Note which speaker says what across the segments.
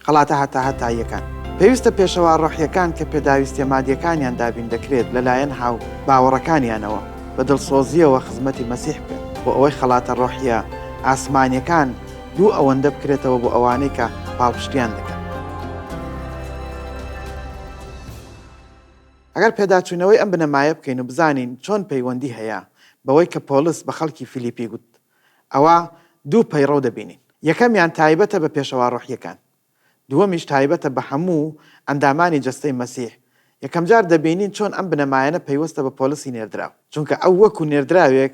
Speaker 1: خەڵاتە هەتاهەتاییەکان. پێویستە پێشەوا ڕۆحییەکان کە پێداویستییە مادییەکانیان دابین دەکرێت لەلایەن هاوباوەڕەکانیانەوە، بە دڵسۆزییەوە خزمەتی مەسیح بکەن، بۆ ئەوەی خەڵاتە ڕۆحییە ئاسمانییەکان دوو ئەوەندە بکرێتەوە بۆ ئەوانەی کە پاڵپشتییان دەکەن. ئەگەر پێداچوونەوەی ئەم بنەمایە بکەین و بزانین چۆن پەیوەندی هەیە بەوەی کە پۆڵس بە خەڵکی فیلیپی گوت، ئەوا دوو پەیڕەو دەبینین. یەکەمیان تایبەتە بە پێشەوا ڕۆحییەکان. دووەمیش تایبەتە بە هەموو ئەندامانی جەستەی مەسیح. یەکەمجار دەبینین چۆن ئەم بنەمایانە پەیوەستە بە پۆلسی نێردراو. چونکە ئەو وەکو نێردراوێک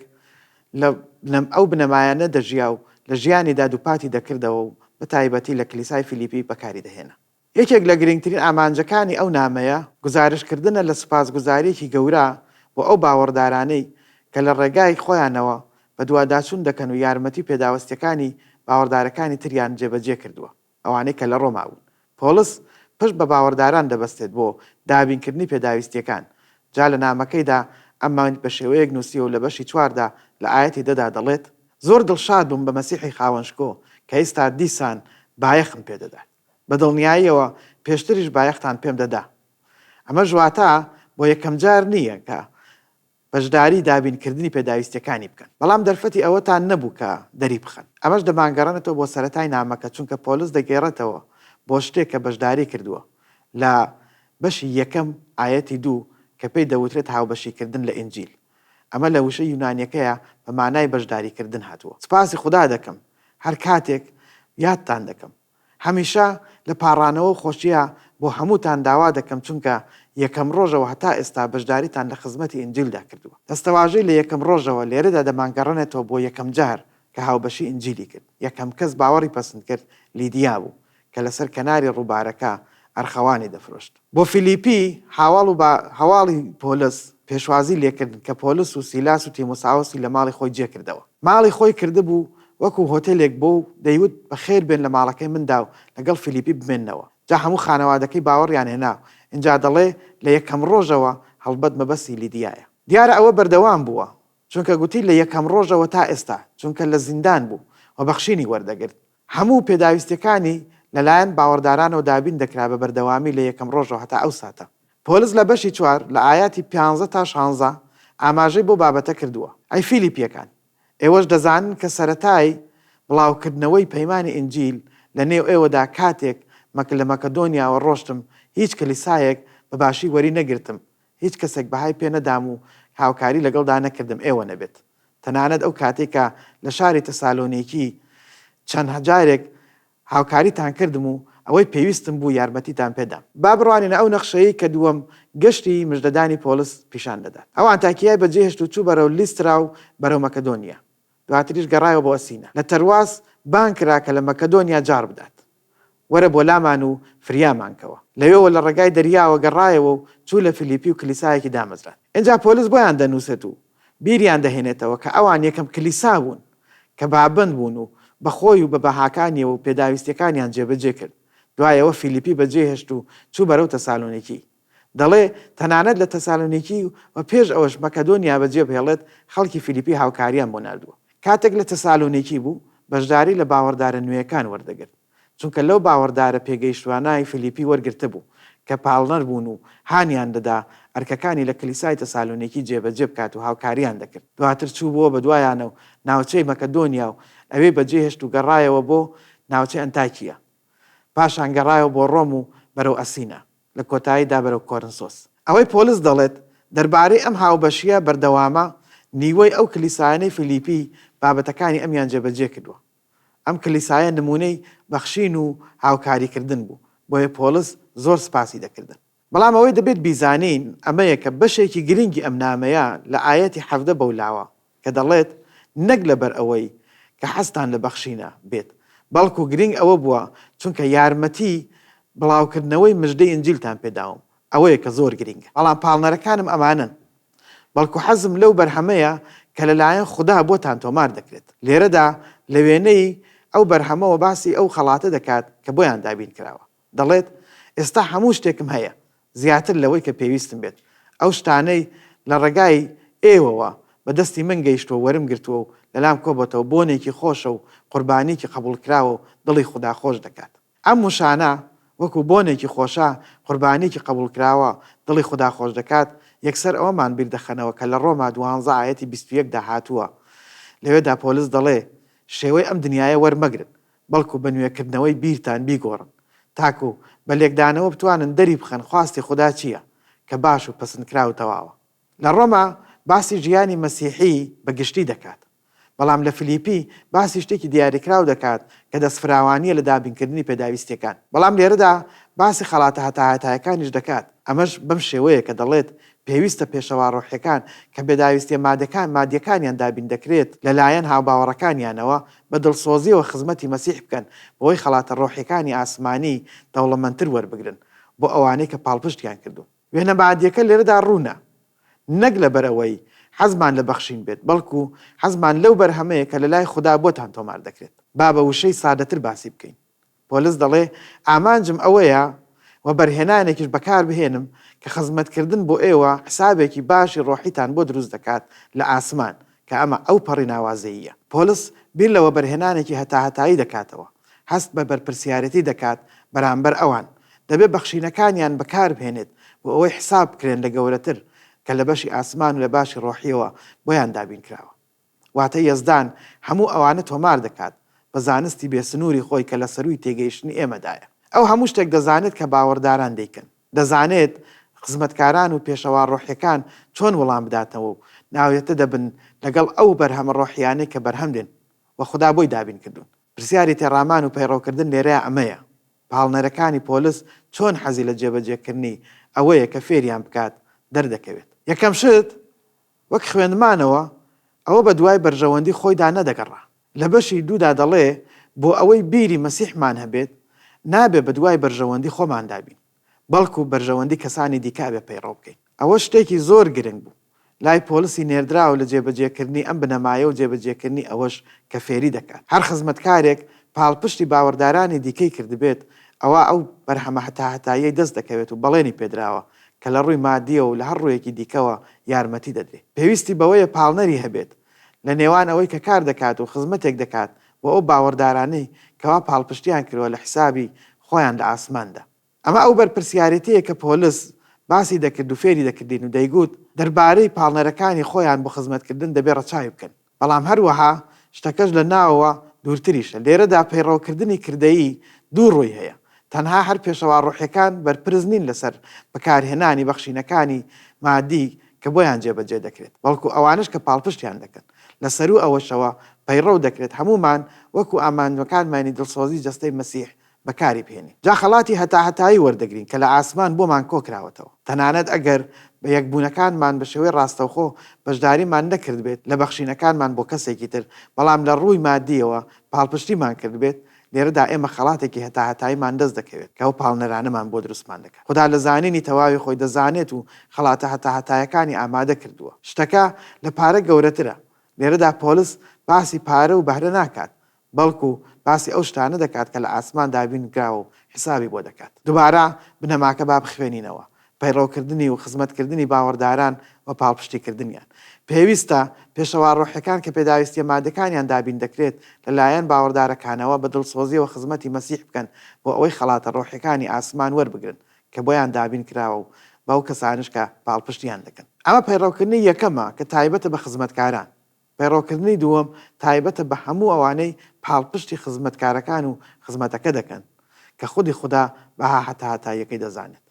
Speaker 1: لە ئەو بنەمایانە دەژیا و لە ژیانیدا دووپاتی دەکردەوە و بە تایبەتی لە کلیسای فیلیپی بەکاری دەهێنا. یەکێک لە گرنگترین ئامانجەکانی ئەو نامەیە، گوزارشتکردنە لە سوپاسگوزارییەکی گەورە بۆ ئەو باوەڕدارانەی کە لە ڕێگای خۆیانەوە بەدواداچوون دەکەن و یارمەتی پێداوستییەکانی باوەڕدارەکانی تریان جێبەجێ کردووە، ئەوانەی کە لە ڕۆما بوون. پۆڵس پشت بە باوەڕداران دەبەستێت بۆ دابینکردنی پێداویستییەکان، جا لە نامەکەیدا ئەمە بە شێوەیەک نووسیوە و لە بەشی چواردا لە ئایەتی دەدا دەڵێت، زۆر دڵشاد بووم بە مەسیحی خاوەن شکۆ کە ئیستا دیسان بایەخم پێدەدات. بە دڵنیاییەوە پێشتریش بایەختان پێم دەدا. ئەمەش واتا بۆ یەکەمجار نییە کە بەشداری دابینکردنی پێداویستییەکانی بکەن. بەڵام دەرفەتی ئەوەتان نەبوو کە دەریبخەن. ئەمەش دەمانگەڕێنێتەوە بۆ سەرەتای نامەکە، چونکە پۆلس دەگێڕێتەوە بۆ شتێک کە بەشداری کردووە لە بەشی یەکەم ئایەتی دوو کە پێی دەوترێت هاوبەشیکردن لە ئینجیل. ئەمە لە وشەی یونانیەکەیە بە مانای بەشداریکردن هاتووە. سوپاسی خودا دەکەم هەر کاتێک یادتان دەکەم. هەمیشە لە پاڕانەوە و خۆشییا بۆ هەمووتان داوا دەکەم، چونکە یەکەم ڕۆژەوە هەتا ئێستا بەشداریتان لە خزمەتی ئینجیلدا کردووە. دەستەواژەی لە یەکەم ڕۆژەوە لێرەدا دەمانگەڕێنێتەوە بۆ یەکەم جار کە هاوبەشی ئینجیلی کرد. یەکەم کەس باوەڕی پەسند کرد لیدیا بوو، کە لەسەر کەناری ڕووبارەکە ئەرخەوانی دەفرۆشت. بۆ فیلیپی هاواڵ و بە هەواڵی پۆلس پێشوازی لێکردن کە پۆلس و سیلاس و تیمۆساوسی لە ماڵی خۆی جێکردەوە. ماڵی خۆی کردبوو وەکو هۆتێلێک بۆ و دەیوت بەخێر بێن لە ماڵەکەی مندا و لەگەڵ فیلیپی بمێننەوە. جا هەموو خانەوادەکەی باوەڕیان هێنا و ئینجا دەڵێ لە یەکەم ڕۆژەوە هەڵبەت مەبەستی لیدیایە. دیارە ئەوە بەردەوام بووە چونکە گوتی لە یەکەم ڕۆژەوە تا ئێستا چونکە لە زیندان بوو و بەخشینی وەردەگرت. هەموو پێداویستیەکانی لەلایەن باوەڕدارانەوە دابین دەکرا بە بەردەوامی لە یەکەم ڕۆژەوە هەتا ئەو ساتە. پۆلس لە بەشی چوار لە ئایاتی پیانزە تا شانزە ئاماژەی بۆ بابەتە کردووە. ئەی فیلیپیەکان، ئێوەش دەزانن کە سەرەتای بڵاوکردنەوەی پەیمانی ئینجیل لە نێو ئێوەدا کاتێک مەک لە مەکەدۆنیاوە ڕۆشتم هیچ کلیسایەک بە باشی وەری نەگرتم، هیچ کەسێک بەهای پێ نەدام و هاوکاری لەگەڵدا نەکردم ئێوە نەبێت. تەنانەت ئەو کاتەی کە لە شاری تەسالۆنیکی چەند جارێک هاوکاریتان کردم و ئەوەی پێویستم بوو یارمەتیتان پێ دام. با بڕوانینە ئەو نەخشەیەی کە دووەم گەشتی مژدەدانی پۆڵس پیشان دەدات. ئەو ئانتاکیای بەجێهێشت و چوو بەرەو لیسترا و بەرەو مەکەدۆنیا. دواتریش گەڕایەوە بۆ ئەسینا. لە تەرواس بانگ کرا کە لە مەکەدۆنیا جاڕ بدات. وەرە بۆ لامان و فریامان کەوە. لەوێوە لە ڕێگای دەریاوە گەڕایەوە و چوو لە فیلیپی و کلیسایەکی دامەزراند. ئینجا پۆلس بۆیان دەنووسێت و بیریان دەهێنێتەوە کە ئەوان یەکەم کلیسا بوون کە پابەند بوون و بە خۆی و بە بەهاکانیەوە و پێداویستیەکانیان جێبەجێ کرد. دوای ئەوە فیلیپی بەجێهێشت و چوو بەرەو تەسالۆنیکی. دەڵێ، تەنانەت لە تەسالۆنیکی و پێش ئەوەش مەکەدۆنیا بەجێبهێڵێت، خەڵکی فیلیپی هاوکارییان بۆ ناردووە. کاتێک لە تەسالۆنیکی بوو، بەشداری لە باوەڕدارە نوێیەکان وەردەگرت، چونکە لەو باوەڕدارە پێگەیشتووانەی فیلیپی وەرگرتبوو، کە پاڵنەر بوون و هانیان دەدا ئەرکەکانی لە کلیسای تەسالۆنیکی جێبەجێ بکات و هاوکارییان دەکرد. دواتر چووبووە بەدوایانە و ناوچەی مەکەدۆنیا و ئەوێی بەجێهێشت و گەڕایەوە بۆ ناوچەی ئەنتاکیە. پاشان گەڕایەوە بۆ ڕۆم و بەرەو ئەسینا. لە کۆتاییدا بەرەو کۆرنسۆس. ئەوەی پۆلس دەڵێت دەربارەی ئەم هاوبەشییە بەردەوامە، نیوەی ئەو کلیسایانەی فیلیپی بابەتەکانی ئەمیان جێبەجێ کردووە. ئەم کلیسایە نموونەی بەخشین و هاوکاریکردن بوو، بۆیە پۆلس زۆر سپاسی دەکردن. بەڵام ئەوەی دەبێت بیزانین ئەمەیە کە بەشێکی گرنگی ئەم نامەیە لە ئایەتی 17 بەولاوە کە دەڵێت، نەک لەبەر ئەوەی کە حەزتان لە بەخشینە بێت، بەڵکو گرنگ ئەوە بووە چونکە یارمەتی بڵاوکردنەوەی مژدەی ئینجیلتان پێداوم، ئەوەیە کە زۆر گرنگە. بەڵام پاڵنەرەکانم ئەمانەن، بەڵکو حەزم لەو بەرهەمەیە کە لەلایەن خودا بۆتان تۆمار دەکرێت. لێرەدا لە وێنەی ئەو بەرهەمەوە باسی ئەو خەڵاتە دەکات کە بۆیان دابین کراوە. دەڵێت، ئێستا هەموو شتێکم هەیە، زیاتر لەوەی کە پێویستم بێت. ئەو شتانەی لە ڕێگای ئێوەوە بە دەستی من گەیشتووە وەرم گرتووە و لەلام کۆبۆتەوە، بۆنێکی خۆشە و قوربانییەکی قبوڵکراوە و دڵی خودا خۆش دەکات. ئەم وشانە وەکو بۆنێکی خۆشە، قوربانییەکی قبوڵکراوە، دڵی خودا خۆش دەکات، یەکسەر ئەوەمان بیر دەخەنەوە کە لە ڕۆما دوانزە ئایەتی 21 دا هاتووە. لەوێدا پۆلس دەڵێ، شێوەی ئەم دنیایە وەرمەگرن، بەڵکو بە نوێکردنەوەی بیرتان بیگۆڕن، تاکو بە لێکدانەوە بتوانن دەریبخەن خواستی خودا چییە، کە باش و پەسندکراو و تەواوە. لە ڕۆما باسی ژیانی مەسیحی بە گشتی دەکات، بەڵام لە فلیپی باسی شتێکی دیاریکراو دەکات کە دەستفراوانییە لە دابینکردنی پێداویستییەکان. بەڵام لێرەدا باسی خەڵاتە هەتاهەتایەکانیش دەکات، ئەمەش بەم شێوەیە کە دەڵێت پێویستە پێشەوا ڕۆحییەکان کە پێداویستییە مادییەکانیان دابین دەکرێت لەلایەن هاوباوەڕەکانیانەوە بە دڵسۆزییەوە خزمەتی مەسیح بکەن بەوەی خەڵاتە ڕۆحییەکانی ئاسمانی دەوڵەمەندتر وەربگرن بۆ ئەوانەی کە پاڵپشتیان کردوون. وێنە مادییەکە لێرەدا ڕوونە، نەک لەبەرئەوەی حەزمان لە بەخشین بێت، بەڵکو حەزمان لەو بەرهەمەیە کە لەلای خودا بۆتان تۆمار دەکرێت. با بە وشەی سادەتر باسی بکەین. پۆلس دەڵێ، ئامانجم ئەوەیە وەبەرهێنانێکیش بەکاربهێنم کە خزمەتکردن بۆ ئێوە حسابێکی باشی ڕۆحیتان بۆ دروست دەکات لە ئاسمان، کە ئەمە ئەوپەڕی ناوازەییە. پۆلس بیر لە وەبەرهێنانێکی هەتاهەتایی دەکاتەوە، هەست بە بەرپرسیارێتی دەکات بەرامبەر ئەوان، دەبێت بەخشینەکانیان بەکاربهێنێت بۆ ئەوەی حساب بکرێن لە گەورەتر کە لە بەشی ئاسمان و لە باشی ڕۆحییەوە بۆیان دابین کراوە. واتە یەزدان هەموو ئەوانە تۆمار دەکات بە زانستی بێ سنووری خۆی کە لە سەرووی تێگەیشتنی ئێمەدایە. ئەو هەموو شتێک دەزانێت کە باوەڕداران دەیکەن. دەزانێت خزمەتکاران و پێشەوا ڕۆحیەکان چۆن وڵام بداتەوە و ناویەتە دەبن لەگەڵ ئەو بەرهەمە ڕۆحیانەی کە بەرهەم دێن و خودا بۆی دابین کردوون. پرسیاری تێڕامان و پەیڕەوکردن لێرەیا ئەمەیە، پاڵنەرەکانی پۆلس چۆن حەزی لە جێبەجێکردنی ئەوەیە کە فێریان بکات دەردەکەوێت؟ یەکەم شت، وەک خوێندمانەوە، ئەوە بەدوای بەرژەوەندی خۆیدا نەدەگەڕا. لە بەشی دوودا دەڵێ، بۆ ئەوەی بیری مەسیحمان هەبێت، نابێ بەدوای بەرژەوەندی خۆماندا بین، بەڵکو بەرژەوەندی کەسانی دیکە ئەبێ پەیڕەو بکەین. ئەوە شتێکی زۆر گرنگ بوو لای پۆلسی نێردراو لە جێبەجێکردنی ئەم بنەمایە و جێبەجێکردنی ئەوەش کە فێری دەکات. هەر خزمەتکارێک پاڵپشتی باوەڕدارانی دیکەی کردبێت، ئەوا ئەو بەرهەمە هەتاهەتاییەی دەست دەکەوێت و بەڵێنی پێدراوە کە لە ڕووی مادییەوە و لە هەر ڕوویەکی دیکەوە یارمەتی دەدرێ. پێویستی بەوەیە پاڵنەری هەبێت لە نێوان ئەوەی کە کار دەکات و خزمەتێک دەکات بۆ ئەو باوەڕدارانەی کەوا پاڵپشتیان کردوە لە حسابی خۆیان لە ئاسماندا. ئەمە ئەو بەرپرسیارێتیەیە کە پۆلس باسی دەکرد و فێری دەکردین و دەیگوت دەربارەی پاڵنەرەکانی خۆیان بۆ خزمەتکردن دەبێ ڕەچاوی بکەن. بەڵام هەروەها شتەکەش لە ناوەوە دوورتریشە. لێرەدا پەیڕەوکردنی کردەیی دوو ڕووی هەیە. تەنها هەر پێشەوا ڕۆحیەکان بەرپرس نین لەسەر بەکارهێنانی بەخشینەکانی مادی کە بۆیان جێبەجێ دەکرێت، بەڵکو ئەوانەش کە پاڵپشتیان دەکەن. لە سەروو ئەوەشەوە پەیڕەو دەکرێت هەموومان وەکو ئامانجەکانمانی دڵسۆزی جەستەی مەسیح بەکاری بهێنین جا خەڵاتی هەتاهەتایی وەردەگرین کە لە ئاسمان بۆمان کۆکراوەتەوە. تەنانەت ئەگەر بە یەکبوونەکانمان بە شێوەی ڕاستەوخۆ بەشداریمان نەکردبێت لە بەخشینەکانمان بۆ کەسێکی تر، بەڵام لە ڕووی مادییەوە پاڵپشتیمان کردبێت، لێرەدا ئێمە خەڵاتێکی هەتاهەتاییمان دەست دەکەوێت کە ئەو پاڵنەرانەمان بۆ دروستمان دەکات. خودا لە زانینی تەواوی خۆی دەزانێت و خەڵاتە هەتاهەتایەکانی ئامادە کردووە. شتەکە لە پارە گەورەترە. لێرەدا پۆلس باسی پارە و بەهرە ناکات، بەڵکو باسی ئەو شتانە دەکات کە لە ئاسمان دابین کراوە و حسابی بۆ دەکات. دوبارە بنەماکە با بخوێنینەوە، پەیڕەوکردنی و خزمەتکردنی باوەڕداران و پاڵپشتیکردنیان. پێویستە پێشەوا ڕۆحیەکان کە پێداویستیە مادەکانیان دابین دەکرێت لە لایەن باوەڕدارەکانەوە بە دڵسۆزیەوە خزمەتی مەسیح بکەن بۆ ئەوەی خەڵاتە ڕۆحیەکانی ئاسمان وەربگرن کە بۆیان دابین کراوە و بەو کەسانەش کە پاڵپشتیان دەکەن. ئەمە پەیڕەوکردنی یەکەمە کە تایبەتە بە خزمەتکاران. پەیڕەوکردنی دووەم تایبەتە بە هەموو ئەوانەی پاڵپشتی خزمەتکارەکان و خزمەتەکە دەکەن، کە خودی خودا بەها هەتاهەتاییەکەی دەزانێت.